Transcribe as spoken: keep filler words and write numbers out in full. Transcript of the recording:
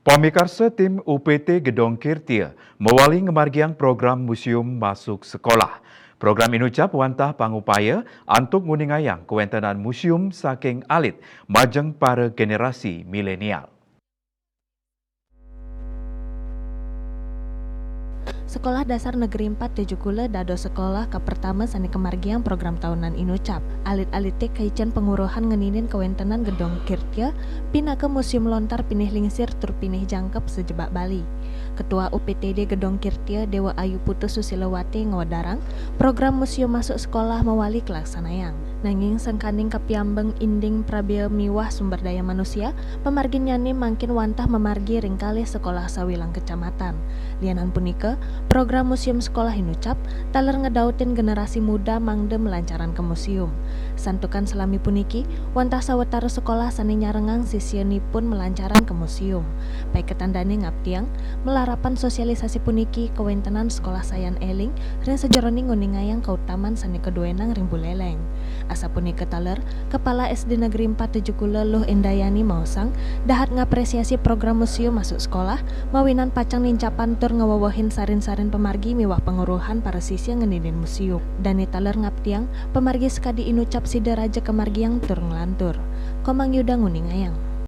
Pamikarsa, tim U P T Gedong Kirtia mawali ngamargiang program Museum Masuk Sekolah. Program inucap wantah pangupaya antuk nguningayang kawéntenan museum saking alit majeng para generasi milenial. Sekolah Dasar Negeri Empat Tujuh Kula dados sekolah kapertama sané kamargiang program taunan inucap. Alit-alité kaicén panguruhan ngeninin kawéntenan Gedong Kirtia pinaka museum lontar pinih lingsir tur pinih jangkep sajebag Bali. Ketua U P T D Gedong Kirtia Déwa Ayu Putu Susilawati ngawedarang, program museum masuk sekolah mawali kalaksanayang. Nanging sangkaning kapiambeng inding prabéa miwah sumber daya manusia, pamarginnyané mangkin wantah mamargi ring kalih sekolah sawilang kecamatan. Lianan punika, program museum sekolah inucap taler ngedautin generasi muda mangda malancaran ka museum. Santukan salami puniki, wantah sawatara sekolah sané nyarengang sisianipun malancaran ka museum. Paiketan dané ngaptiang, malarapan sosialisasi puniki kawéntenan sekolah sayan éling ring sajeroning nguningayang kautaman sané kaduénang ring Buléléng. Asapunika taler, Kepala S D Negeri Empat Tujuh Kula Luh Endayani maosang, dahat ngapresiasi program museum masuk sekolah, mawinan pacang nincapang tur ngawewehin sarin-sarin pamargi miwah panguruhan para sisia ngeninin museum. Dané taler ngaptiang, pamargi sakadi inucap sida raja kamargiang tur nglantur. Komang Yuda nguningayang.